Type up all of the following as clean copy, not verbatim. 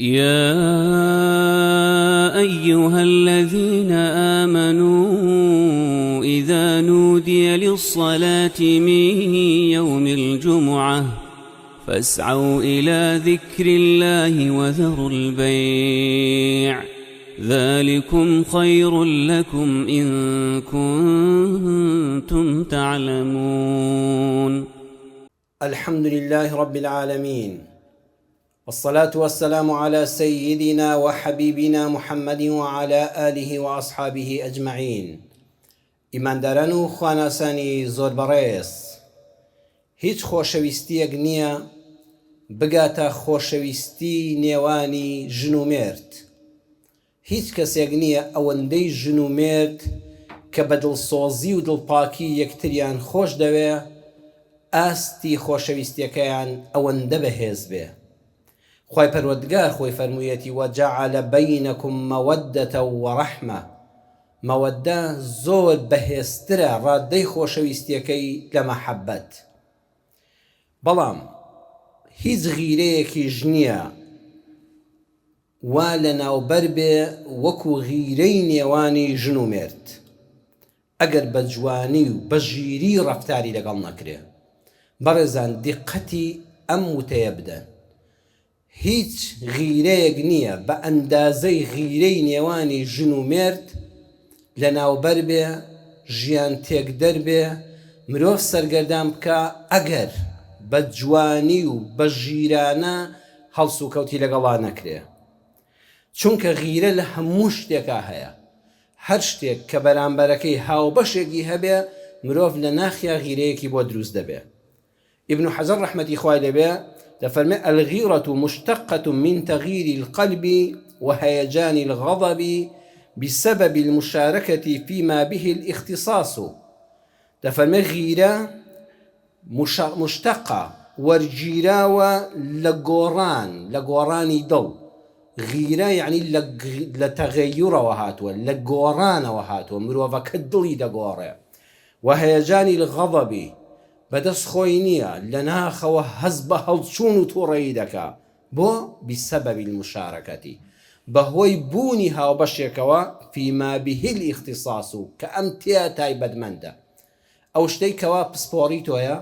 يا أيها الذين آمنوا إذا نودي للصلاة من يوم الجمعة فاسعوا إلى ذكر الله وذروا البيع ذلكم خير لكم إن كنتم تعلمون. الحمد لله رب العالمین والصلاة والسلام علی سیدنا وحبیبنا محمد وعلی آله وأصحابه اجمعین ئیمانداران و خواناسانی زۆر بەڕێز هیچ خۆشەویستیەک نییە بگاتە خۆشەویستی نێوانی ژن و مێرد هیچ کەسێک نییە ئەوەندەی ژن و مێرد کە بە دڵسۆزی و دڵپاکی یەکتریان خۆش دەوێ ئاستی خۆشەویستیەکەیان ئەوەندە بەهێز بێ. خوای پەروەردگار خۆی فەرموویەتی وجعل بینکم مودە ورحمە مەوەدە زۆر بەهێزترە ڕادەی خۆشەویستیەکەی لە مەحەبەت. بەڵام هیچ غیرەیەکیش نییە وا لەناوبەر بێ وەکو غیرەی نێوانی ژن و مێرد ئەگەر بە جوانی و بە ژیری ڕەفتاری لەگەڵ نەکرێ. بەڕێزان دیقەتی ئەم وتەیە بدەن. هیچ غیرەیەک نییە بە ئەندازەی غیرەی نێوانی ژن و مێرد لەناوبەر بێ، ژیان تێکدەر بێ، مرۆڤ سەرگەردان بکا ئەگەر بە جوانی و بە ژیرانە هەڵسوکەوتی لەگەڵا نەکرێ. چونکە غیرە لە هەموو شتێکا هەیە. هەر شتێک کە بەرامبەرەکەی هاوبەشێکی هەبێ، مرۆڤ لە ناخیا غیرەیەکی بۆ دروست دەبێ. ئیبن حەجەر ڕەحمەتی خوای لێ بێ دەفەرمێ، الغیرە مشتقە من تغییر القلب وهیجان الغضب بسبب المشارکە فیما به الاختصاص، دەفەرمێ غیرە مشتقە، وەرگیراوە لە گۆڕان، لە گۆڕانی دڵ، غیرە یەعنی لە تغیرەوە هاتووە، لە گۆڕانەوە هاتووە، مرۆڤەکە دڵی دەگۆڕێ، وهیجان الغضب، بەدەست خۆی نییە، لە ناخەوە هەست بە هەڵچوون و توڕەیی دەکا، بۆ؟ بسبب المشارکە، بەهۆی بوونی هاوبەشێکەوە، فیما به الاختصاص، کە ئەم تێیا تایبەتمەندە. ئەو شتەی کەوا پسپۆڕی تۆیە،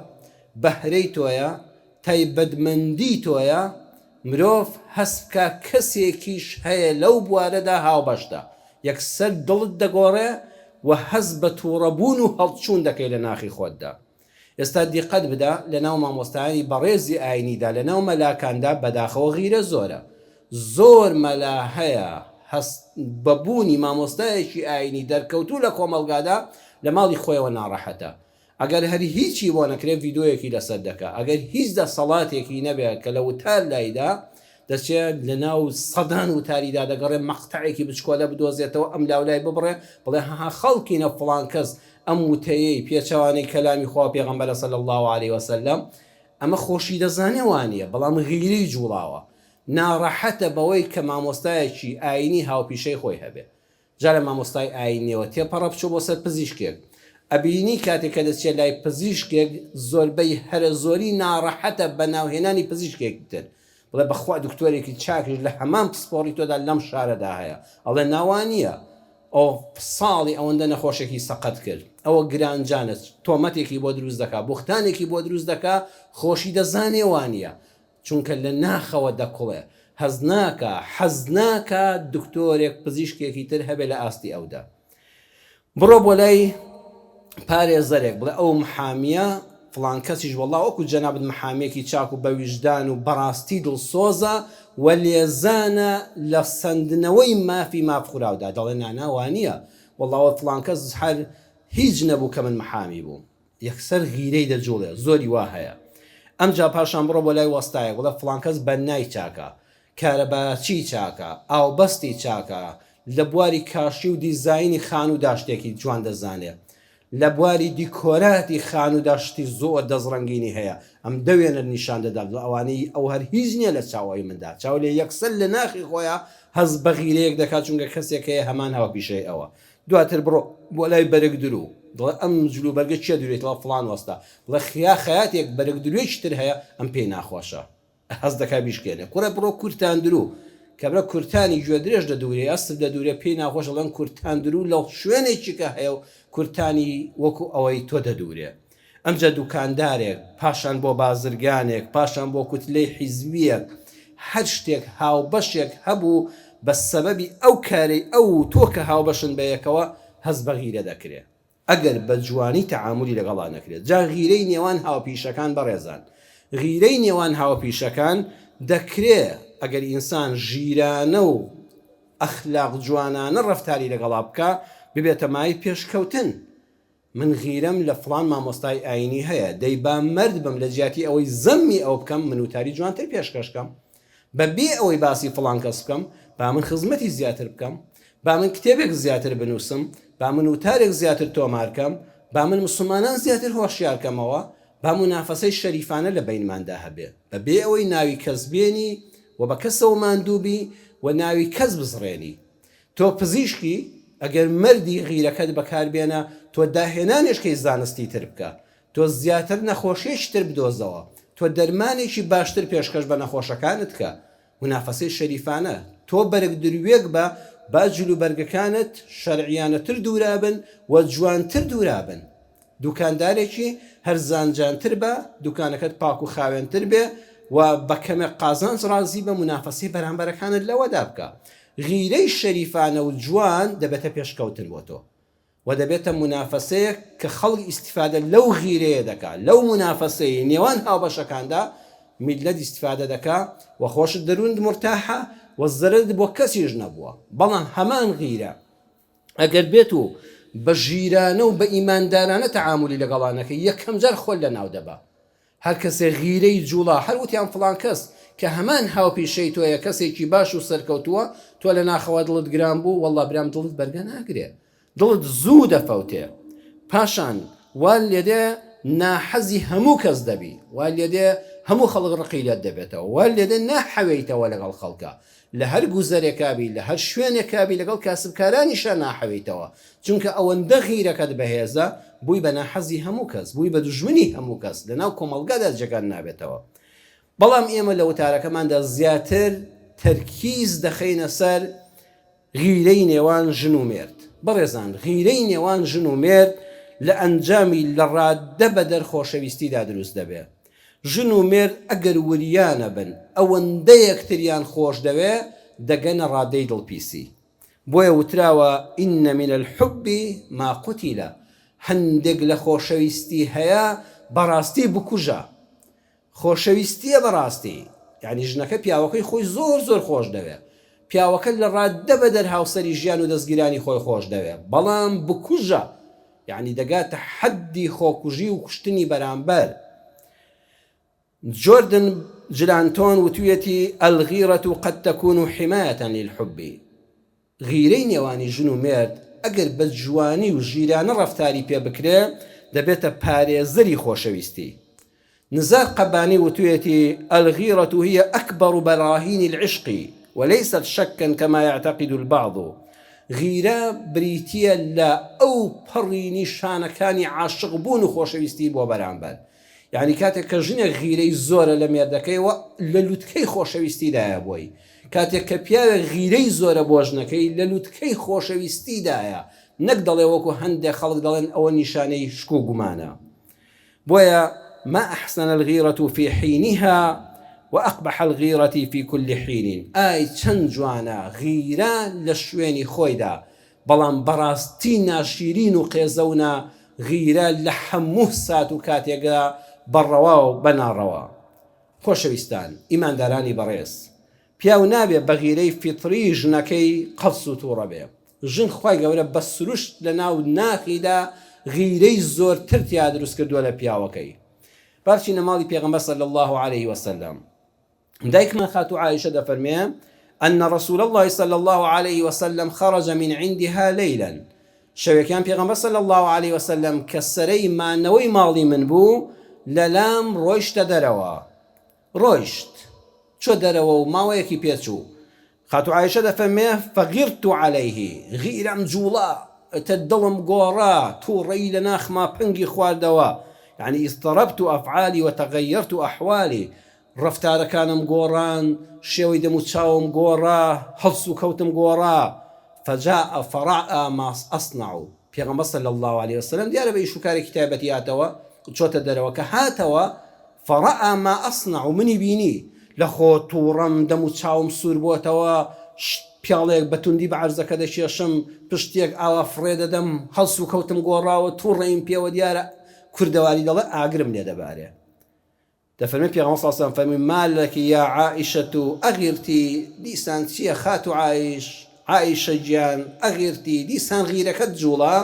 بەهرەی تۆیە، تایبەتمەندی تۆیە، مرۆڤ هەست بکا کەسێکیش هەیە لەو بوارەدا هاوبەشتە، یەکسەر دڵت دەگۆڕێ و هەست بە توڕەبوون و هەڵچوون دەکەی لە ناخی خۆتدا. ئێستا دیقەت بدە لەناو مامۆستایانی بەڕێزی ئاینیدا لەناو مەلاکاندا بەداخەوە غیرە زۆرە. زۆر مەلا هەیە هەست بە بوونی مامۆستایەکی ئاینی دەرکەوتوو لە کۆمەڵگادا لە ماڵی خۆیەوە ناڕەحەتە. ئەگەر هەر هیچی بۆ نەکرێ ڤیدۆیەکی لەسەر دەکا ئەگەر هیچ دەسەڵاتێکی نەبێ کە لە وتار لایدا دەچێ لە ناو سەدان وتاریدا دەگەڕێ مەقتەعێکی بچکۆلە بدۆزێتەوە ئەم لاولای ببڕێ بڵێ هەها خەڵکینە فڵان کەس ئەم وتەیەی پێچەوانەی کەلامی خوا و پێغەمبەرە صلی اللە علیە وسلم ئەمە خۆشی دەزانێ وانیە بەڵام غیرەی جوڵاوە ناڕەحەتە بەوەی کە مامۆستایەکی ئاینی هاوپیشەی خۆی هەبێ جا لە مامۆستای ئاینیەوە تێپەڕە بچۆ بۆ سەر پزیشکێک ئەبینی کاتێک کە دەچیە لای پزیشکێک زۆربەی هەرە زۆری ناڕەحەتە بە ناوهێنانی پزیشکێکی تر بڵێ بەخوا دکتۆرێکی چاکیش لە هەمان پسپۆڕی تۆدا لەم شارەدا هەیە ئەڵێ نا وانیە ئەو ساڵی ئەوەندە نەخۆشێکی سەقەت کرد ئەوە گرانجانە تۆمەتێکی بۆ دروست دەکا بوختانێکی بۆ دروست دەکا خۆشی دەزانێ وانیە چونکە لە ناخەوە دەکوڵێ هەست ناکا حەز ناکا دکتۆرێک پزیشکێکی تر هەبێ لە ئاستی ئەودا بڕۆ بۆ لای پارێزەرێک بڵێ ئەو محامیە فڵان کەسیش وەڵا وەکو جەنابت محامیەکی چاک و بەویژدان و بەڕاستی دڵسۆزە و لێزانە لە سەندنەوەی مافی مافخوراودا دەڵێ نانا وانیە وەڵا فڵان کەس هەر هیچ نەبوو کە من محامی بووم یەکسەر غیرەی دەجوڵێ زۆری وا هەیە ئەمجا پاشان بڕۆ بۆ لای وەستایەک بڵێ فڵان کەس بەننای چاکە کارەباچی چاکە ئاوبەستی چاکە لە بواری کاشی و دیزاینی خانوودا شتێکی جوان دەزانێ لە بواری دیکۆراتی خانوودا شتی زۆر دەستڕەنگینی هەیە ئەم دە وێنەت نیشان دەدا بڵێ ئەوانەی ئەو هەر هیچ نییە لە چاو ئەوی مندا چاو لێ یەکسەر لە ناخی خۆیا هەست بە غیرەیەک دەکات چونکە کەسێک هەیە هەمان هاوپیشەی ئەوە دواتر بڕۆ بۆ لای بەرگ دروو دڵێ ئەم جل و بەرگە کێ دروێتی دڵێ فڵان وەستا دڵێ خیا خەیاتێک بەرگ دروێکی تر هەیە ئەم پێی ناخۆشە هەست دەکا بیشکێنێ کوڕێ بڕۆ کورتان دروو. کابرا کورتانی گوێدرێژ دەدوورێ، ئەسپ دەدوورێ، پێی ناخۆشە دەڵێن کورتان دروو لە شوێنێکی کە هەیە و کورتانی وەکو ئەوەی تۆ دەدوورێ. ئەمجا دوکاندارێک، پاشان بۆ بازرگانێک، پاشان بۆ کوتلەی حیزبییەک، هەر شتێک هاوبەشێک هەبوو بە سەبەبی ئەو کارەی ئەو و تۆ کە هاوبەشن بەیەکەوە هەست بە غیرە دەکرێ. ئەگەر بە جوانی تەعامولی لەگەڵا نەکرێت. جا غیرەی نێوان هاوپیشەکان بەڕێزان غیرەی نێوان هاوپیشەکان دەکرێ ئەگەر ئینسان ژیرانە و ئەخلاق جوانانە ڕەفتاری لەگەڵا بکا ببێتە مایەی پێشکەوتن. من غیرەم لە فڵان مامۆستای ئاینی هەیە دەی با مەرد بم لە جیاتی ئەوەی زەممی ئەو بکەم من وتاری جوانتر پێشکەش کەم بە بێ ئەوەی باسی فڵان کەس بکەم با من خزمەتی زیاتر بکەم با من کتێبێک زیاتر بنووسم، با من وتارێک زیاتر تۆمار کەم، با من موسڵمانان زیاتر هۆشیار کەمەوە، با مونافەسەی شەریفانە لە بەینماندا هەبێ، بە بێ ئەوەی ناوی کەس بێنی و بە کەسەوە ماندوو بی و ناوی کەس بزڕێنی. تۆ پزیشکی، ئەگەر مەردی غیرەکەت بەکار بێنە، تۆ داهێنانێش کەی زانستی تر بکە، تۆ زیاتر نەخۆشیەکی تر بدۆزەوە، تۆ دەرمانێکی باشتر پێشکەش بە نەخۆشەکانت کە، مونافەسەی شەریفانە، تۆ بەرگ دروێک بە با جل و بەرگەکانت شەرعیانەتر دورابن و جوانتر دورابن، دوکاندارێکی هەرزانجانتر بە، دوکانەکەت پاک و خاوێنتر بێ و بە کەمێک قازانج ڕازی بە، مونافەسەی بەرامبەرەکانت لەوەدا بکە. غیرەی شەریفانە و جوان دەبێتە پێشکەوتن بۆ تۆ. و دەبێتە مونافەسەیەک کە خەڵک ئیستیفادە لەو غیرەیە دەکا، لەو مونافەسەی نێوان هاوبەشەکاندا میللەت ئیستیفادە دەکا و خۆشت دەروونت مورتاحە و زەرەرت بۆ کەسیش نەبووە، بەڵام هەمان غیرە ئەگەر بێت و بە ژیرانە و بە ئیماندارانە تەعامولی لەگەڵا نەکەی یەکەمجار خۆت لەناو دەبا. هەر کەسێ غیرەی جوڵا هەر وتیان فڵان کەس کە هەمان هاوپیشەی تۆیە کەسێکی باش و سەرکەوتووە تۆ لە ناخەوە دڵت گران بوو وەڵا برام دڵت بەرگە ناگرێ دڵت زوو دەفەوتێ پاشان وا لێدێ ناحەزی هەموو کەس دەبی وا لێدێ هەموو خەڵک ڕقی لێت دەبێتەوە وا لێدێ ناحەوێیتەوە لەگەڵ خەڵکا لە هەر گوزەرێکا بی لە هەر شوێنێکا بی لەگەڵ کاسبکارانیشا ناحەوێیتەوە چونکە ئەوەندە غیرەکەت بەهێزە بووی بە ناحەزی هەموو کەس بووی بە دوژمنی هەموو کەس لەناو کۆمەڵگادا جێگات نابێتەوە بەڵام ئێمە لە وتارەکەماندا زیاتر تەرکیز دەخەینە سەر غیرەی نێوان ژن و مێرد. بەڕێزان غیرەی نێوان ژن و مێرد لە ئەنجامی لە ڕاددە بەدەر خۆشەویستیدا دروست دەبێ. ژن و مێرد ئەگەر وریا نەبن ئەوەندە یەکتریان خۆش دەوێ دەگەنە ڕادەی دڵپیسی. بۆیە وتراوە ان من الحب ما قتل هەندێک لە خۆشەویستی هەیە بەڕاستی بکوژە. خۆشەویستیە بەڕاستی یانی ژنەکە پیاوەکەی خۆی زۆر زۆر خۆش دەوێ پیاوەکە لە ڕاددە بەدەر هاوسەری ژیان و دەستگیرانی خۆی خۆش دەوێ بەڵام بکوژە یانی دەگاتە حەدی خۆکوژی و کوشتنی بەرامبەر جۆردن جلانتۆن وتویەتی الغیرة قد تكون حمایة للحب غیرەی نێوانی ژن و مێرد ئەگەر بە جوانی و ژیرانە ڕەفتاری پێ بکرێ دەبێتە پارێزەری خۆشەویستی. نزار قەبانی وتویەتی، الغیرە هی اکبر براهین العشق ولیست شکا کما یعتقد البعض، غیرە بریتیە لە ئەو پەڕی نیشانەکانی عاشق بوون و خۆشەویستی بۆ بەرامبەر. یەعنی کاتێک کە ژنێک غیرەی زۆرە لە مێردەکەیەوە لە لوتکەی خۆشەویستیدایە بۆی، کاتێک کە پیاوێک غیرەی زۆرە بۆ ژنەکەی لە لوتکەی خۆشەویستیدایە نەک دەڵێ وەکو هەندێک خەڵک دەڵێن ئەوە نیشانەی شک و گومانە بۆیە ما احسن الغیرە فی حینها واقبح الغیرە فی کل حین ئای چەند جوانە غیرە لە شوێنی خۆیدا بەڵام بەڕاستی ناشیرین و قێزەونە غیرە لە هەموو سات و کاتێکدا بە ڕەوا و بە ناڕەوا. خۆشەویستان، ئیماندارانی بەڕێز، پیاو نابێ بە غیرەی فیتڕی ژنەکەی قەڵس و توڕە بێ. ژن خوای گەورە بە سروشت لە ناو ناخیدا غیرەی زۆرتر تیا دروست کردووە لە پیاوەکەی. با بچینە ماڵی پێغەمبەر صلی اللە علیه وسلم. دایکمان خاتوو عائشە دەفەرمێ، ان رسول اللە صلی اللە علیه وسلم خرج من عندها لیلا، شەوێکیان پێغەمبەر صلی اللە علیه وسلم کە سەرەی مانەوەی ماڵی من بوو لەلام ڕۆیشتە دەرەوە، ڕۆیشت چۆ دەرەوە و ماوەیەکی پێچوو، خاتوو عائشە دەفەرمێ، فغرت علیه، غیرەم جوڵا، ئیتر دڵم گۆڕا، توڕەیی لە ناخما پەنگی خواردەوە، یعنی اضطربت افعالی وتغیرت احوالی، ڕەفتارەکانم گۆڕان، شێوەی دەموچاوم گۆڕا، هەڵسوکەوتم گۆڕا، فجاء فرأی ما اصنع، پێغەمبەر صلی اللە علیە وسلم دیارە بە ئیش و کارێکی تایبەتی هاتەوە، چۆتە دەرەوە، کە هاتەوە، فرأی ما اصنع، منی بینی، لە خۆ توڕەم، دەموچاوم سوور بۆتەوە، پیاڵەیەک بە توندی بە عەرزەکە دەکێشم، پشتێک ئاوا فڕێ دەدەم، هەڵسوکەوتم گۆڕاوە، توڕەییم پێوە دیارە، کوردەواری دەڵێ ئاگرم لێ دەبارێ. دەفەرمێ پێغەمبەر صلی اللە علیە وسلم فەرمووی، ما لک یا عائشە اغرتی، دیسان چییە خاتوو عائیش، عائیشە گیان، اغرتی، دیسان غیرەکەت جوڵا؟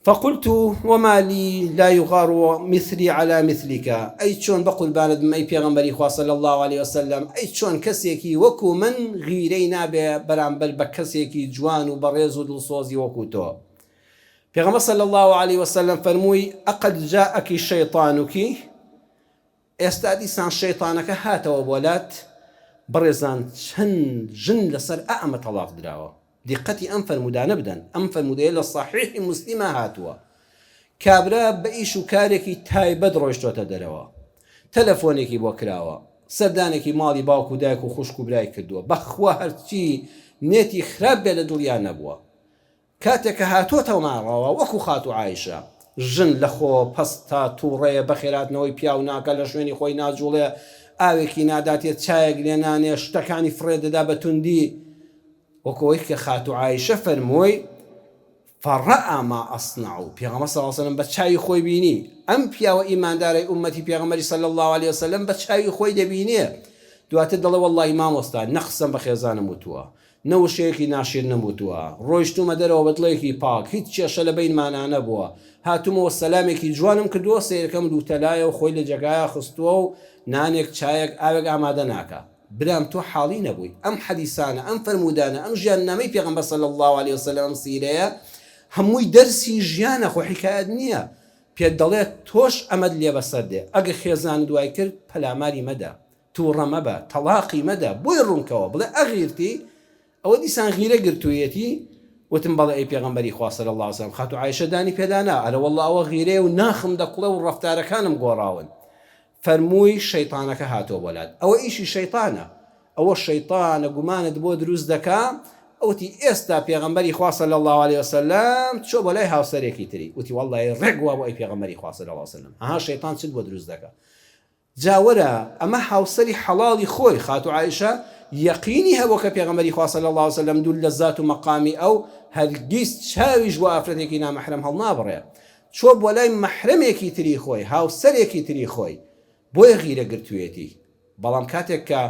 فقلت وما لی لا یغار مثلی علی مثلک، ئەی چۆن بەقوربانت بم ئەی پێغەمبەری خوا صلی اللە علیە وسلم، ئەی چۆن کەسێکی وەکو من غیرەی نابێ بەرامبەر بە کەسێکی جوان و بەڕێز و دڵسۆزی وەکو تۆ؟ پێغەمبەر صلی اللە علیە وسلم فەرمووی، اقد جاءک شیطانک، ئێستا دیسان شەیتانەکە هاتەوە بۆ لات، بەڕێزان چەند ژن لەسەر ئا ئەمە تەڵاق دراوە، دیقەتی ئەم فەرموودانە بدەن، ئەم فەرموودەیە لە صحیح مسلمە هاتووە، کابرا بە ئیش و کارێکی تایبەت ڕۆیشتۆتە دەرەوە، تەلەفۆنێکی بۆ کراوە، سەردانێکی ماڵی باوک و دایک و خوشک و برای کردووە، بەخوا هەرچی نێتی خراپ بێ لە دڵیا نەبووە، کاتێک کە هاتۆتەوە ماڵەوە وەکو خاتوو عائیشە، ژن لە خۆ پەستە، توڕەیە، بەخێرهاتنەوەی پیاو ناکا، لە شوێنی خۆی ناجوڵێ، ئاوێکی ناداتێ، چایەک لێ نانێ، شتەکانی فڕێ دەدا بە توندی، وەکو ئەوەی کە خاتوو عائیشە فەرمووی، فرأی ما اصنع، پێغەمبەر صلی اللە علیە وسلم بە چاوی خۆی بینی، ئەم پیاوە ئیماندارەی ئوممەتی پێغەمبەری صلی اللە علیە وسلم بە چاوی خۆی دەبینێ، دواتر دەڵێ وەڵڵاهی مامۆستا نە قسەم بە خێزانم وتووە، نە وشەیەکی ناشیرنم وتووە، ڕۆیشتوومە دەرەوە بە دڵێکی پاک، هیچ کێشە لە بەینمانا نەبووە، هاتوومەوە سەلامێکی جوانم کردووە، سەیرەکەم لووتەلایە و خۆی لە جێگایا خستووە و نانێک، چایەک، ئاوێک ئامادە ناکا. برام تۆ حاڵی نەبووی. ئەم حەدیسانە، ئەم فەرموودانە، ئەم ژیاننامەی پێغەمبەر صلی اللە علیە وسلم، ئەم سیرەیە، هەمووی دەرسی ژیانە، خۆ حیکایەت نییە. پێت دەڵێ تۆش ئەمەت لێ بەسەر دێ، ئەگەر خێزانت وای کرد، پەلاماری مەدە. توڕە مەبە، تەڵاقی مەدە، بۆی ڕوونکەوە، بڵێ ئەغیرتی، ئەوە دیسان غیرە گرتوویەتی، وتم بەڵێ ئەی پێغەمبەری خوا صلی اللە علیە وسلم، خاتوو عائیشە دانی پێدا نا، ئەرە واللە ئەوە غیرەیە و ناخم دەکوڵێ و ڕەفتارەکانم گۆڕاون، فەرمووی شەیتانەکە هاتووە بۆ لات، ئەوە ئیشی شەیتانە، ئەوە شەیتانە گومانت بۆ دروست دەکا، وتی ئێستا پێغەمبەری خوا صلی اللە علیە وسلم چووە بۆ لای هاوسەرێکی تری، وتی واللە ڕێک وابوو ئەی پێغەمبەری خوا صلی اللە علیە وسلم، ئەها شەیتان چت بۆ دروست دەکا. جا وەرە ئەمە هاوسەری حەڵاڵی خۆی خاتوو عائیشە یەقینی هەبوو کە پێغەمبەری خوا صلی اللە علیە وسلم دوور لە زات و مەقامی ئەو هەرگیز چاویش بۆ ئافرەتێکی نامەحرەم هەڵنابڕێ چووە بۆ لای مەحرەمێکی تری خۆی هاوسەرێکی تری خۆی بۆیە غیرە گرتوویەتی بەڵام کاتێک کە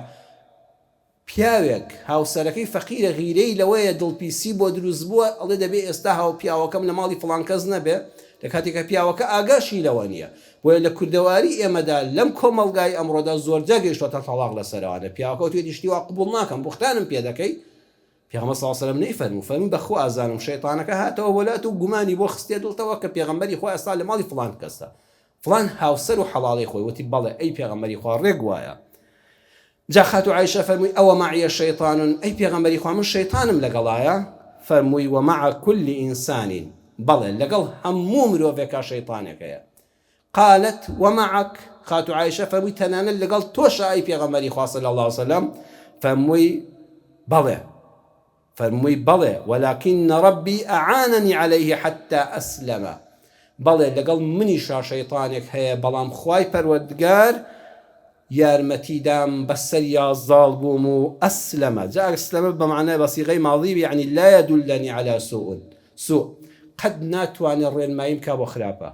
پیاوێک هاوسەرەکەی فەقیرە غیرەی لەوەیە دڵپیسی بۆ دروست بووە ئەڵێ دەبێ ئێستا هاو پیاوەکەم لە ماڵی فڵان کەس نەبێ لە کاتێکا پیاوەکە ئاگاشی لەوە نییە بۆیە لە کوردەواری ئێمەدا لەم کۆمەڵگای ئەمڕۆدا زۆرجار گەیشتۆتە تەڵاق لەسەرەوانە پیاوەکە وتویەتی شتی وا قبوڵ ناکەم بوختانم پێ دەکەی پێغەمبەر صلی اللە علیه و سلم نەیفەرموو فەرمووی بەخوا ئەزانم شەیتانەکە هاتەوە بۆ لات و گومانی بۆ خستیە دڵتەوە کە پێغەمبەری خوا ئێستا لە ماڵی فڵان کەسە فڵان هاوسەر و حەڵاڵی خۆی وتی بەڵێ ئەی پێغەمبەری خوا ڕێک وایە جا خاتوو عائیشە فەرمووی، ئەوە معی شیطان، ئەی پێغەمبەری خوا من شەیتانم لەگەڵایە؟ فەرمووی، ومع کل انسان، بەڵێ لەگەڵ هەموو مرۆڤێکا شەیتانێک هەیە. قالت، ومعک، خاتوو عائیشە فەرمووی، تەنانەت لەگەڵ تۆشا ئەی پێغەمبەری خوا صلی اللە علیە وسلم؟ فەرمووی، بەڵێ. فەرمووی، بەڵێ، ولکن ربی اعاننی علیه حتی اسلم، بەڵێ لەگەڵ منیشا شەیتانێک هەیە بەڵام خوای پەروەردگار یارمەتی دام بەسەریا زاڵ بووم و اسلم، جا اسلم بە مەعنای بە صیغەی ماضی بێ یەعنی لا یدلنی علی سوء، سوء، قەت ناتوانێ ڕێنماییم کا بۆ خراپە،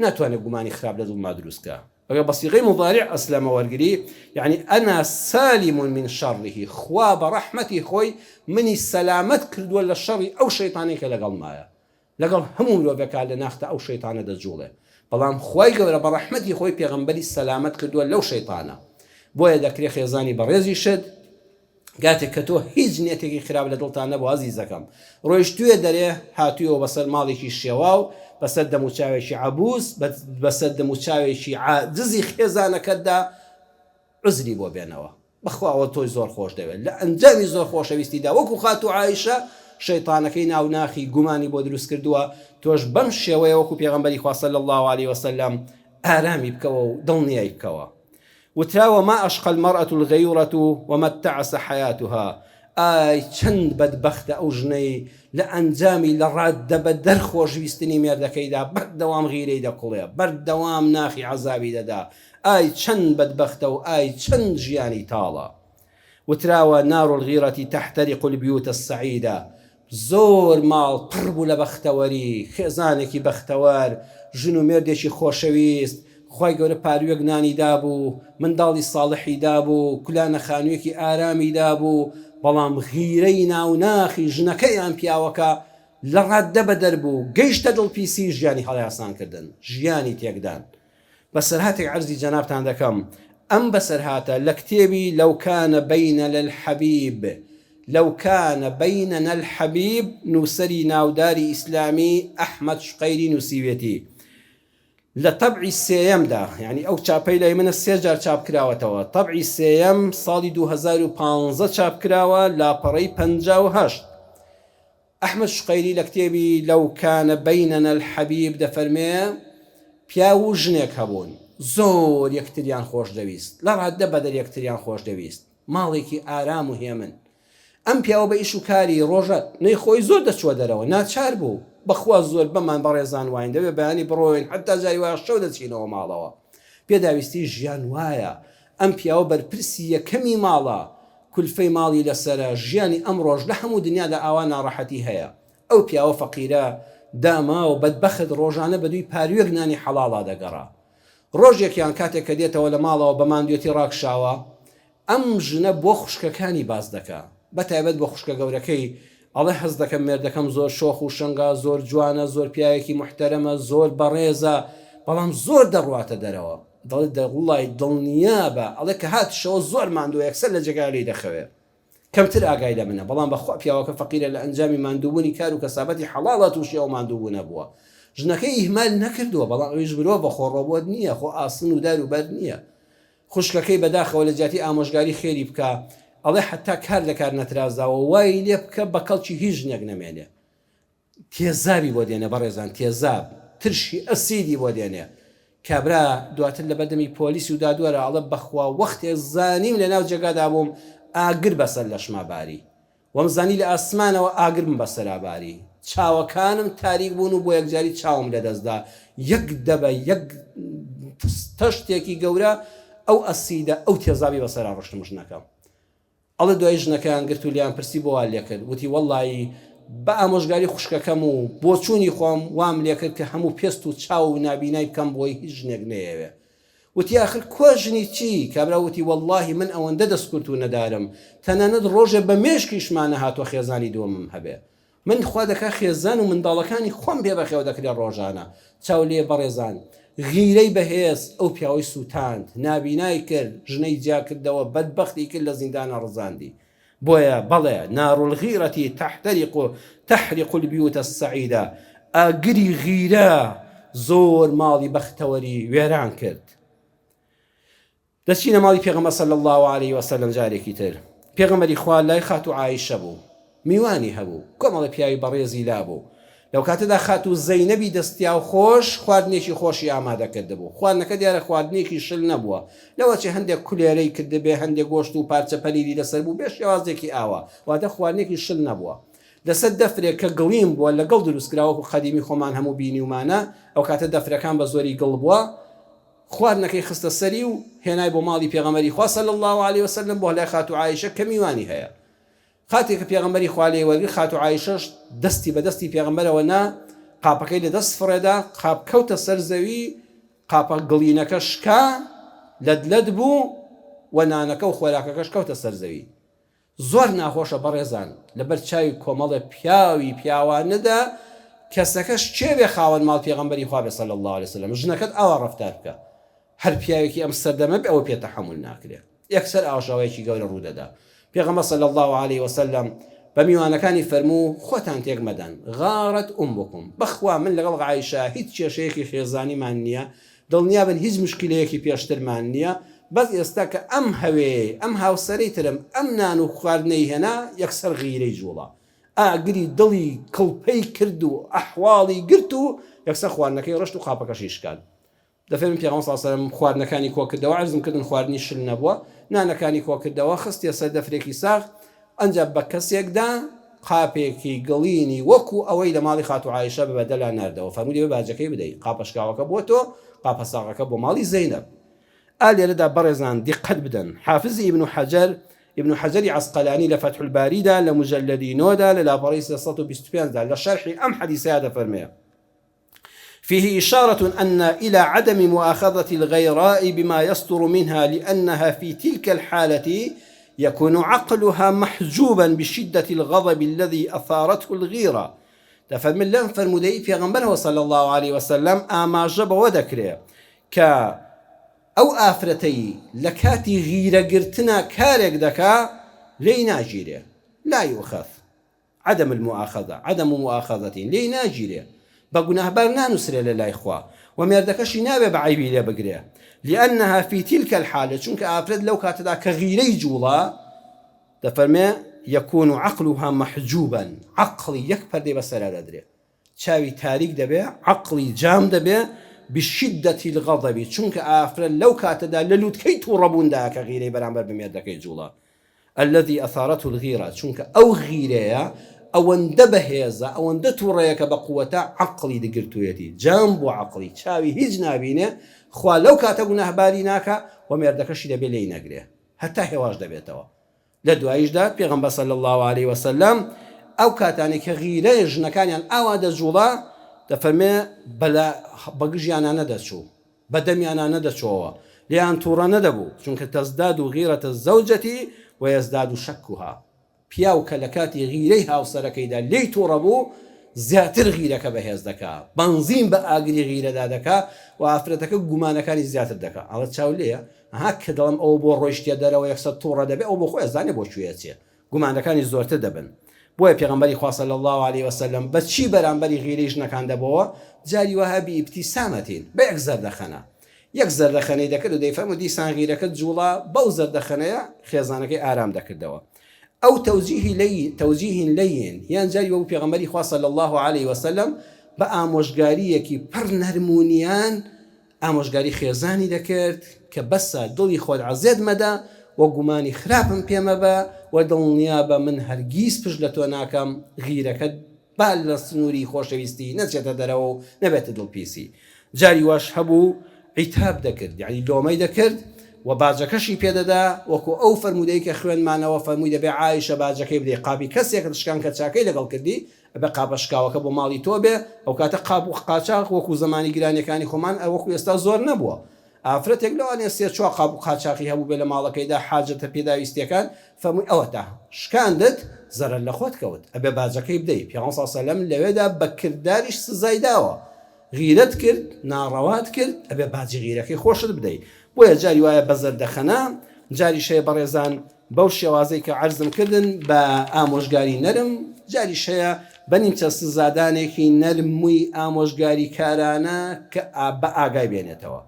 ناتوانێ گومانی خراپ لە دڵما دروست کا. ئەگەر بە سیغەی مضارع اسلم وەرگری یەعنی انا سالم من شره خوا بە ڕەحمەتی خۆی منی سەلامەت کردووە لە شەڕی ئەو شەیتانەی کە لەگەڵمایە لەگەڵ هەموو مرۆڤێکا لە ناختا ئەو شەیتانە دەجوڵێ بەڵام خوای گەورە بە ڕەحمەتی خۆی پێغەمبەری سەلامەت کردووە لەو شەیتانە بۆیە دەکرێ خێزانی بەڕێزیشت کاتێک کە تۆ هیچ نیەتێکی خراپ لە دڵتا نەبوو ئازیزەکەم ڕۆیشتوویە دەرێ هاتوویەوە بەسەر ماڵێکی شێواو بەسەر دەموچاوێکی عەبوس بەسەر دەموچاوێکی عاجزی خێزانەکەتدا عوزری بۆ بێنەوە بەخوا ئەوە تۆی زۆر خۆش دەوێت لە ئەنجامی زۆر خۆشەویستیدا وەکو خاتوو عائیشە شەیتانەکەی ناو ناخی گومانی بۆ دروست کردووە تۆش بەم شێوەیە وەکو پێغەمبەری خوا صلی الله علیه وسلم ئارامی بکەوە و دڵنیای بکەوە. وتراوە ما اشقى المرأة الغیورة وما اتعس حیاتها ئای چەند بەدبەختە ئەو ژنەی لە ئەنجامی لە ڕاددەبەدەر خۆشویستنی مێردەکەیدا بەردەوام غیرەی دەکوڵێ، بەردەوام ناخی عەزابی دەدا، ئای چەند بەدبەختە و ئای چەند ژیانی تاڵە. وتراوە نار الغیرە تحترق البیوت السعیدە زۆر ماڵ پڕ بوو لە بەختەوەری، خێزانێکی بەختەوەر، ژن و مێردێکی خۆشەویست، خوای گەورە پارووێک نانی دابوو، منداڵی ساڵحی دابوو، کولانە خانوویەکی ئارامی دابوو، بەڵام غیرەی ناو ناخی ژنەکە یان پیاوەکە لە ڕاددە بەدەر بوو، گەیشتە دڵپیسی، ژیانی هەڵیاسان کردن، ژیانی تێکدان. بەسەرهاتێک عەرزی جەنابتان دەکەم، ئەم بەسەرهاتە لە کتێبی لو کان بیننا الحبیب، لو کان بیننا الحبیب، نووسەری ناوداری ئیسلامی ئەحمەد شقەیری نووسیوێتی. لە تەبعی سێیەمدا، یانی ئەو چاپەی لای منە سێ جار چاپ کراوەتەوە، تەبعی سێیەم ساڵی 2015 چاپ کراوە، لاپەڕەی 58. ئەحمەد شقەیری لە کتێبی، لو کان بیننا الحبیب، دەفەرمێ، پیاو و ژنێک هەبوون، زۆر یەکتریان خۆش دەویست، لە ڕاددە بەدەر یەکتریان خۆش دەویست، ماڵێکی ئارام و هێمن. ئەم پیاوە بە ئیش و کاری ڕۆژە نەی خۆی زۆر دەچووە دەرەوە، ناچار بوو، بەخوا زۆربەمان بەڕێزان واین، دەبێ بەیانی بڕۆین، حەتتا جاری وایە شەو دەچینەوە ماڵەوە. پێداویستی ژیان وایە، ئەم پیاوە بەرپرسی یەکەمی ماڵە، کولفەی ماڵی لەسەرە، ژیانی ئەمڕۆش لە هەموو دنیادا ئاوا ناڕەحەتی هەیە. ئەو پیاوە فەقیرە، داماو، بەدبەخت ڕۆژانە بەدووی پارووێک نانی حەڵاڵا دەگەڕا. ڕۆژێکیان کاتێک کە دێتەوە لە ماڵەوە بە ماندوێتی ڕاکشاوە، ئەم ژنە بۆ خوشکەکانی باس دەکا، بە تایبەت بۆ خوشکە گەورەکەی، ئەڵێ هەست دەکەم مێردەکەم زۆر شۆخ و شەنگە، زۆر جوانە، زۆر پیاوێکی موحتەرەمە، زۆر بەڕێزە، بەڵام زۆر دەڕواتە دەرەوە. دەڵێ دە وڵای دڵنیابە، ئەڵێ کە هاتیشەوە زۆر ماندووە یەکسەر لە جێگای لێی دەخەوێ. کەمتر ئاگای لە منە، بەڵام بەخوا پیاوەکە فەقیرە لە ئەنجامی ماندووبوونی کار و کەسابەتی حەڵاڵا تووشی ئەو ماندووبوونە بووە. ژنەکەی ئیهمال نەکردووە، بەڵام ئەویش مرۆڤە خۆ ڕۆبۆت نییە، خۆ ئاسن و دار و بەرد نییە. خوشکەکەی بەداخەوە لە جیاتی ئامۆژگاری خێری بکا ئەڵێ حەتا کار لە کار نەترازاوە وای لێ بکە بە کەڵکی هیچ ژنێک نەمێنێ. تێزابی بۆ دێنێ بەڕێزان تێزاب ترشی ئەسیدی بۆ دێنێ کابرا دواتر لەبەردەمی پۆلیس و دادوەرا ئەڵێ بەخوا وەختێ زانیم لەناو جێگادا بووم ئاگر بەسەر لەشما باری وەمزانی لە ئاسمانەوە ئاگرم بەسەرا باری چاوەکانم تاریک بوون و بۆ یەکجاری چاوم لەدەستدا یەک دەبە یەک تەشتێکی گەورە ئەو ئەسیدە ئەو تێزابی بەسەرا ڕشتم ژنەکەم ئەڵێ دوایی ژنەکەیان گرت و لێیان پرسی بۆ وات لێکرد؟ وتی وەڵڵایی بە ئامۆژگاری خوشکەکەم و بۆچوونی خۆم وام لێکرد کە هەموو پێست و چاو و نابینای بکەم بۆی هیچ ژنێک نەیەوێ. وتی ئاخر کوا ژنی چی؟ کابرا وتی وەڵڵاهی من ئەوەندە دەستکورت و نەدارم تەنانەت ڕۆژێ بە مێشکیشما نەهاتووە خێزانی دووەمم هەبێ. من خوا دەکا خێزان و منداڵەکانی خۆم پێ بەخێو دەکرێ ڕۆژانە. چاو لێ بەڕێزان. غیرەی بەهێز ئەو پیاوەی سوتاند، نابینای کرد، ژنەی جیا کردەوە، بەدبەختی کرد لە زیندانا ڕزاندی. بۆیە بەڵێ نار الغیرە تحترق تحرق البیوت السعیدە ئاگری غیرە زۆر ماڵی بەختەوەری وێران کرد. دەچینە ماڵی پێغەمبەر صلی اللە علیە وسلم جارێکی تر پێغەمبەری خوا لای خاتوو عائیشە بوو میوانی هەبوو کۆمەڵە پیاوی بەڕێزی لابوو لەو کاتەدا خاتوو زەینەبی دەستیاو خۆش خواردنێکی خۆشی ئامادە کردبوو خواردنەکە دیارە خواردنێکی شل نەبووە لەوەچێ هەندێک کولێرەی کردبێ هەندێک گۆشت و پارچە پەنیری لەسەر بوو بێ شێوازێکی ئاوا واتە خواردنێکی شل نەبووە لەسەر دەفرێک کە گڵیم بووە لەگەڵ دروستکرا وەکو قەدیمی خۆمان هەموو بینیومانە ئەو کاتە دەفرەکان بە زۆری گڵ بووە خواردنەکەی خستە سەری و هێنای بۆ ماڵی پێغەمبەری خوا صلی اللە علیە وسلم بۆ لای خاتوو عائیشە کە میوانی هەیە کاتێ کە پێغەمبەری خوا لێی وەرگرت خاتوو عائیشەش دەستی بە دەستی پێغەمبەرەوە نا قاپەکەی لە دەست فڕێدا قاپ کەوتە سەر زەوی قاپە گڵینەکە شکا لەت لەت بوو و نانەکە و خۆراکەکەش کەوتە سەر زەوی زۆر ناخۆشە بەڕێزان لەبەر چاوی کۆمەڵێ پیاوی پیاوانەدا کەسەکەش کێ بێ خاوەن ماڵ پێغەمبەری خوا بێ صلی اللە علیە وسلم ژنەکەت ئاوا ڕەفتار بکە هەر پیاوێکی ئەم سەردەمە بێ ئەوە پێ تەحەمول ناکرێ یەکسەر ئاژاوەیەکی گەورە ڕوودەدا پێغەمبەر صلی اللە علیه وسلم بە میوانەکانی فەرموو خۆتان تێک مەدەن غارت امکم بەخوا من لەگەڵ عایشە هیچ کێشەیەکی خێزانیمان نییە دڵنیابن هیچ مشکیلەیەکی پێشترمان نیە بەس ئێستا کە ئەم هەوێیەی ئەم هاوسەرەی ترم ئەم نان و خواردنەی هێنا یەکسەر غیرەی جوڵا ئاگری دڵی کڵپەی کرد و ئەحواڵی گرت و یەکسەر خواردنەکەی ڕشت و قاپەکەشی شکاند. دەفەرموو پێغەمبەر صلی اللە علیە وسلم خواردنەکانی کۆکردەوە، عەرزم کردن خواردنی شل نەبووە، نانەکانی کۆکردەوە خستیە سەر دەفرێکی ساغ، ئەنجا بە کەسێکدا قاپێکی گڵینی وەکو ئەوەی لە ماڵی خاتوو عائیشە بە بەدەلا ناردەوە، فەرمووی دەبێ باجەکەی بدەی، قاپە شکاوەکە بۆ تۆ، قاپە ساغەکە بۆ ماڵی زەینەب. ئا لێرەدا بەڕێزان دیقەت بدەن، حافزی ئیبن حەجەر، ئیبن حەجەری عەسقەلانی لە فەتح الباریدا لە موجەلەدی نۆدا لە لاپەڕەی 325 دا لە شەرحی ئەم حەدیسەیا دەفەرموێ، فيه إشارة أن إلى عدم مؤاخذة الغيراء بما يصدر منها لأنها في تلك الحالة يكون عقلها محجوبا بشدة الغضب الذي أثارته الغيرة. دەفەرمن لەم فەرموودەی پێغەمبەرەوە صلی اللە علیە وسلم ئاماژە بەوە دەکرێ کە ئەو ئافرەتەی لە کاتی غیرەگرتنا کارێک دەکا لێی ناگیرێ، لا یؤخذ، عدم المؤاخذە، عدم مؤاخذة، لێی ناگیرێ، بە گوناهبار نانوسرێ لە لای خوا، وە مێردەکەشی نابێ بە عەیبی لێ بگرێ، لانها فی تلک الحالە، چونکە ئافرەت لەو کاتەدا کە غیرەی جوڵا، دەفەرمێ، یکون عقلها محجوبا، عەقڵی یەک پەردەی بەسەرا دەدرێ، چاوی تاریک دەبێ، عەقڵی جام دەبێ، بشدة الغضب، چونکە ئافرەت لەو کاتەدا لە لوتکەی توڕەبووندایە کە غیرەی بەرامبەر بە مێردەکەی جوڵا، الذی اثارته الغیرە، چونکە ئەو غیرەیە ئەوەندە بەهێزە، ئەوەندە توڕەیە کە بە قوەتە عەقڵی دگرتوویەتی، جام بووە عەقڵی، چاوی هیچ نابینێ، خوا لەو کاتە گوناهباری ناکا و مێردەکەشی دەبێ لێی نەگرێ هەتا هێواش دەبێتەوە. لە دواییشدا پێغەمبەر صلی اللە علیە وسلم ئەو کاتانەی کە غیرەی ژنەکانیان ئاوا دەجوڵا دەفەرمێ بەلا بەگژیانا نەدەچوو بە دەمیانا نەدەچۆوە لێیان توڕە نەدەبوو چونکە تزداد غیرة الزوجة ویزداد شکها پیاو کە لە کاتی غیرەی هاوسەرەکەیدا لێی توڕە بوو زیاتر غیرەکە بەهێز دەکا بەنزین بە ئاگری غیرەدا دەکا و ئافرەتەکە گومانەکانی زیاتر دەکا ئەڵێ چاو لێیە ئەها کە دەڵێم ئەوە بۆ ڕۆیشتیە دەرەوە یەکسەر توڕە دەبێ ئەو بۆ خۆی ئەزانێ بۆ کوێ ئەچێ گومانەکانی زۆرتر دەبن بۆیە پێغەمبەری خوا صلی اللە علیە وسلم بە چی بەرامبەری غیرەی ژنەکان دەبۆوە جاری وەها بی ابتسامەتین بە یەک زەردەخەنە یەک زەردەخەنەی دەکرد و دەیفەرموو دیسان غیرەکەت جوڵا بەو زەردەخەنەیە خێزانەکەی ئارام دەکردەوە ئەو توجیهی لی توجیه لین یان جاری وەبوو پێغەمبەری خوا صلی اللە علیه وسلم بە ئامۆژگارییەکی پڕ نەرمونیان ئامۆژگاری خێزانی دەکرد کە بەسە دڵی خۆت عەزێت مەدە و گومانی خراپم پێ مەبە و دڵنیابە من هەرگیز پشت لە تۆ ناکەم، غیرەکەت با لە سنووری خۆشەویستی نەچێتە دەرەوە و نەبێتە دڵپیسی. جاری واش هەبوو عیتاب دەکرد، یەعنی لۆمەی دەکرد و باجەکەشی پێ دەدا، وەکو ئەو فەرموودەی کە خوێندمانەوە فەرمووی دەبێ عائیشە باجەکەی بدەی قاپی کەسێکت شکان کە چاکەی لەگەڵ کردی، ئەبێ قاپە شکاوەکە بۆ ماڵی تۆ بێ، ئەوکاتە قاپ و قاچاغ وەکو زەمانی گرانیەکانی خۆمان وەکو ئێستا زۆر نەبووە. ئافرەتێک لەوانەیە سێ چوار قاپ و قاچاغی هەبووبێ لە ماڵەکەیدا حاجەتە پێداویستیەکان، فەرمووی ئەوەتا شکاندت زەرەر لە خۆت کەوت ئەبێ باجەکەی بدەی، پێغەمبەر صلی اللە علیە وسلم لەوێدا بە کرداریش سزای داوە، غیرەت کرد ناڕەوات کرد ئەبێ باجی غیرەکەی خۆشت بدەی، بۆیە جاری وایە بە زەردەخەنە، جاریش هەیە بەڕێزان بەو شێوازەی کە عەرزم کردن بە ئامۆژگاری نەرم، جاریش هەیە بە نیمچە سزادانێکی نەرموی ئامۆژگاریکارانە کە بە ئاگای بێنێتەوە.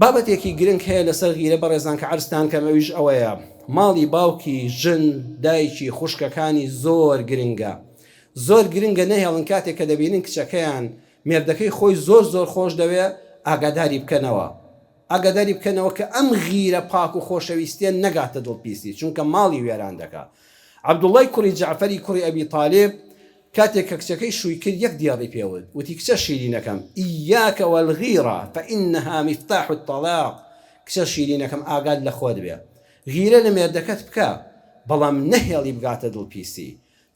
بابەتێکی گرنگ هەیە لەسەر غیرە بەڕێزان کە عەرزتان کەم ئەویش ئەوەیە ماڵی باوکی ژن، دایکی، خوشکەکانی زۆر گرنگە. زۆر گرنگە نەهێڵن کاتێک کە دەبینن کچەکەیان مێردەکەی خۆی زۆر زۆر خۆش دەوێ ئاگاداری بکەنەوە. ئاگاداری بکەنەوە کە ئەم غیرە پاک و خۆشەویستیە نەگاتە دڵ پیسی چونکە ماڵی وێران دەکا. عەبدوڵای کوڕی جەعفەری کوڕی ئەبی تالیب کاتێک کە کچەکەی شووی کرد یەک دێڕی پێ وت وتی کچە شیرینەکەم ایاک والغیرە فانها مفتاح الطلاق کچە شیرینەکەم ئاگات لە خۆت بێ غیرە لە مێردەکەت بکە بەڵام نەهێڵی بگاتە دڵ پیسی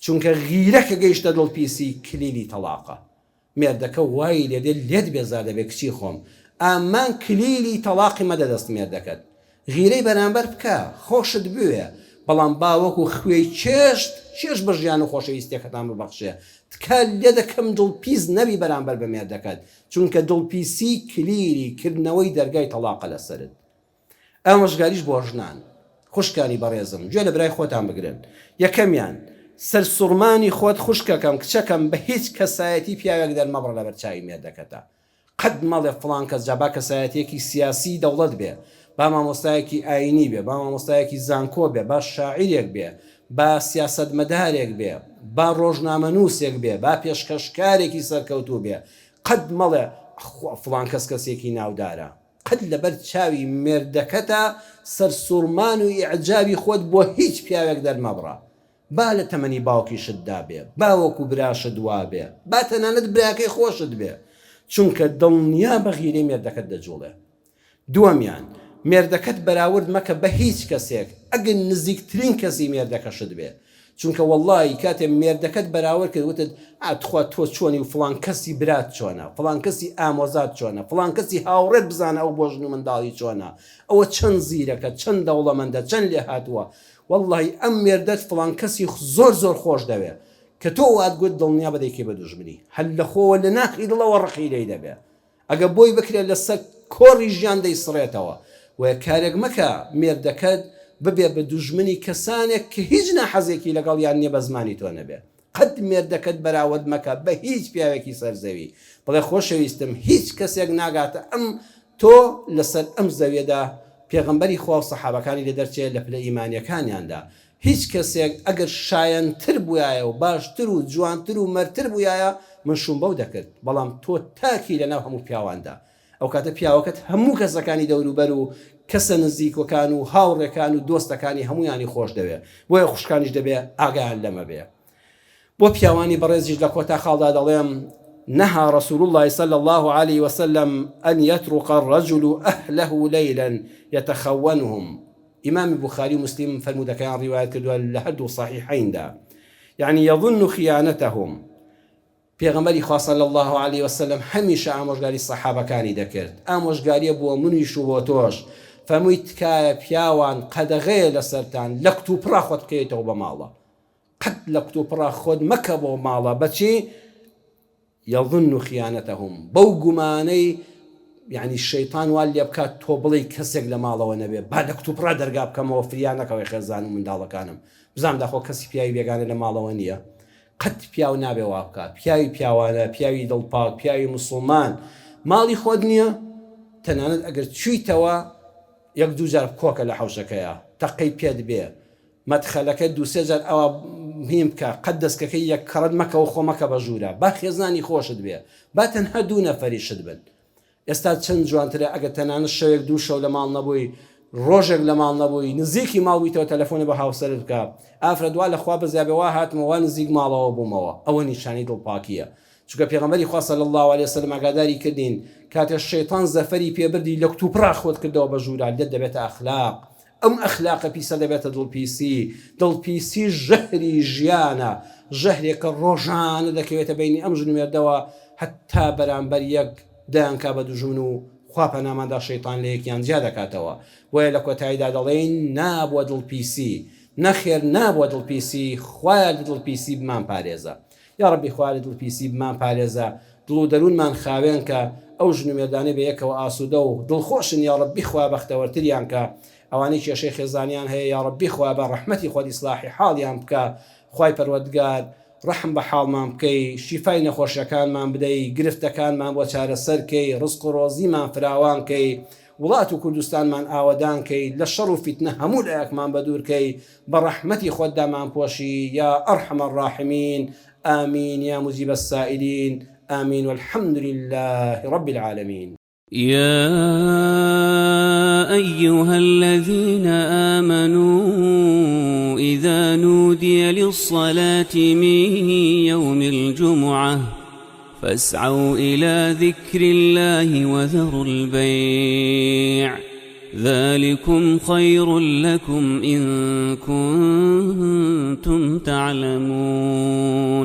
چونکە غیرە کە گەیشتە دڵ پیسی کلیلی تەڵاقە مێردەکە وای لێدێ لێت بێزار دەبێ کچی خۆم ئامان کلیلی تەڵاقی مەدە دەست مێردەکەت غیرەی بەرامبەر بکە خۆشت بوێ بەڵام با وەکو خوێی چێشت چێژ بە ژیان و خۆشەویستیەکەتان ببەخشێ تکا لێدەکەم دڵ پیس نەبی بەرامبەر بە مێردەکەت چونکە دڵ پیسی کلیلی کردنەوەی دەرگای تەڵاقە لەسەرت. ئامۆژگاریش بۆ ژنان، خوشکانی بەڕێزم گوێ لە برای خۆتان بگرن، یەکەمیان، سەرسوڕمانی خۆت خوشکەکەم کچەکەم بە هیچ کەسایەتی پیاوێک دەرمەبڕە لەبەر چاوی مێردەکەتا قەت مەڵێ فڵان کەس جا با کەسایەتیەکی سیاسی دەوڵەت بێ با مامۆستایەکی ئاینی بێ با مامۆستایەکی زانکۆ بێ با شاعیرێک بێ با سیاسەتمەدارێک بێ با ڕۆژنامەنووسێک بێ با پێشکەشکارێکی سەرکەوتوو بێ قەت مەڵێ. خوا فڵان کەس کەسێکی ناودارە. قەت لەبەر چاوی مێردەکەتا سەرسوڕمان و ئیعجابی خۆت بۆ هیچ پیاوێک دەرمەبڕە. با لە تەمەنی باوکیشتدا بێ، با وەکو براشت وابێ، با تەنانەت براکەی خۆشت بێ، چونکە دڵنیابە غیرەی مێردەکەت دەجوڵێ. دووەمیان، مێردەکەت بەراورد مەکە بە هیچ کەسێک، ئەگەر نزیکترین کەسی مێردەکەشت بێ، چونکە وەڵڵاهی کاتێ مێردەکەت بەراورد کرد وتت ئا تخوا تۆ چۆنی و فڵان کەسی برات چۆنە، فڵان کەسی ئامۆزات چۆنە، فڵان کەسی هاوڕێت بزانە ئەو بۆ ژن و منداڵی چۆنە، ئەوە چەند زیرەکە، چەند دەوڵەمەندە، چەند لێهاتووە، وەڵڵاهی ئەم مێردەت فڵان کەسی زۆر زۆر خۆش دەوێ، کە تۆ وات گوت دڵنیابە دەیکەی بە دوژمنی، هەر لەخۆوە لە ناخی دڵەوە ڕقی لێی دەبێ. ئەگەر بۆی بکرێت لەسەر کۆڕی ژیان دەیسڕێتەوە. بۆیە کارێک مەکە مێردەکەت ببێ بە دوژمنی کەسانێک کە هیچ ناحەزێکی لەگەڵیان نیە بە زمانی تۆ نەبێ. قەت مێردەکەت بەراورد مەکە بە هیچ پیاوێکی سەر زەوی. بڵێ خۆشەویستم هیچ کەسێک ناگاتە ئەم تۆ لەسەر ئەم زەویەدا پێغەمبەری خوا و سەحابەکانی لێ دەرچێ لە پلە ئیمانیەکانیاندا هیچ کەسێک ئەگەر شایەنتر بویایە و باشتر و جوانتر و مەرتر بویایە من شوم بەو دەکرد بەڵام تۆ تاکی لەناو هەموو پیاواندا ئەوکاتە پیاوەکەت هەموو کەسەکانی دەوروبەر و کەسە نزیکەکان و هاوڕێکان و دۆستەکانی هەموویانی خۆش دەوێ بۆیە خوشکانیش دەبێ ئاگایان لەمە بێ بۆ پیاوانی بەڕێزیش لە کۆتا خاڵدا دەڵێم نهى رسول الله صلى الله عليه وسلم أن يطرق الرجل أهله ليلا يتخونهم ئیمامی بوخاری و موسلیم فەرموودەکەیان ڕیوایەت کردووە لە هەردوو صحیحەیندا یعنی یظن خیانتهم پێغەمبەری خوا صلی اللە علیە وسلم هەمیشە ئامۆژگاری سەحابەکانی دەکرد ئامۆژگاریە بۆ منیش و بۆ تۆش فەرمووی تکایە پیاوان قەدەغەیە لەسەرتان لە کتوپڕا خۆت بکەیتەوە بە ماڵە قەت لە کتوپڕا خۆت مەکە بۆ ماڵە بەچی یظن خیانتهم بەو گومانەی یانی شەیتان وات لێ بکات تۆ بڵێی کەسێک لە ماڵەوە نەبێ با لە کتوپڕا دەرگا بکەمەوە فریا نەکەوێ خێزان و منداڵەکانم بزانم داخۆ کەسی پیاوی بێگانە لە ماڵەوە نییە قەت پیاو نابێ وا بکا پیاوی پیاوانە پیاوی دڵپاک پیاوی مسوڵمان ماڵی خۆت نییە تەنانەت ئەگەر چویتەوە یەک دووجار کۆکە لە حەوشەکەیا تەقەی پێت بێ مەدخەلەکە دوو سێ جار ئەوا هین بکە قەت دەسکەکەی یەک کەڕەت مەکەوە خۆ مەکە بە ژوورا با خێزانی خۆشت بێ با تەنها دوو نەفەریشت بن ئێستا چەند جوانترە ئەگەر تەنانەت شەوێک دوو شەو لە ماڵ نەبووی ڕۆژێک لە ماڵ نەبووی نزیکی ماڵ بوویتەوە تەلەفۆنێ بە هاوسەرت بکە ئافرەت وا لە خوا بەزیابێ وا هاتمەوە وا نزیک ماڵەوە بوومەوە ئەوە نیشانەی دڵپاکییە چونکە پێغەمبەری خوا صلی اللە علیە وسلم ئاگاداری کردین کاتێ شەیتان زەفەری پێ بردی لە کتوپڕا خۆت کردەوە بە ژوورا لێت دەبێتە ئەخلاق ئەم ئەخلاقە پیسە دەبێتە دڵپیسی، دڵپیسی ژەهری ژیانە، ژەهرێکە ڕۆژانە دەکەوێتە بەینی ئەم ژن و مێردەوە هەتا بەرامبەر یەک دەیانکا بە دوژمن و خوا پەناماندا شەیتان لە یەکیان جیا دەکاتەوە، بۆیە لە کۆتاییدا دەڵێین نا بۆ دڵپیسی، نەخێر نا بۆ دڵپیسی، خوایە لە دڵپیسی بمانپارێزە. یاڕەبی خوایە لە دڵ پیسی بمان پارێزە دڵ و دەروونمان خاوێن کە ئەو ژن و مێردانەی بە یەکەوە ئاسوودە و دڵخۆشن یاڕەبی خوایە بەختەوەرتریان کە ئەوانەی کێشەی خێزانیان هەیە یاڕەبی خوایە بە ڕەحمەتی خۆت ئیسلاحی حاڵیان بکە خوای پەروەردگار ڕەحم بە حاڵمان بکەی شیفای نەخۆشیەکانمان بدەی گرفتەکانمان بۆ چارەسەر کەی ڕزق و ڕۆزیمان فراوان کەی وڵات و کوردستانمان ئاوەدان کەی لە شەڕ و فیتنە هەموو لایەکمان بەدوور کەی بە ڕەحمەتی خۆت دامانپۆشی یا ارحم الراحمین آمین یا مجیب السائلین آمین والحمد للە رب العالمین. يا أيها الذين آمنوا إذا نودي للصلاة من يوم الجمعة فاسعوا إلى ذكر الله وذروا البيع ذلكم خير لكم إن كنتم تعلمون.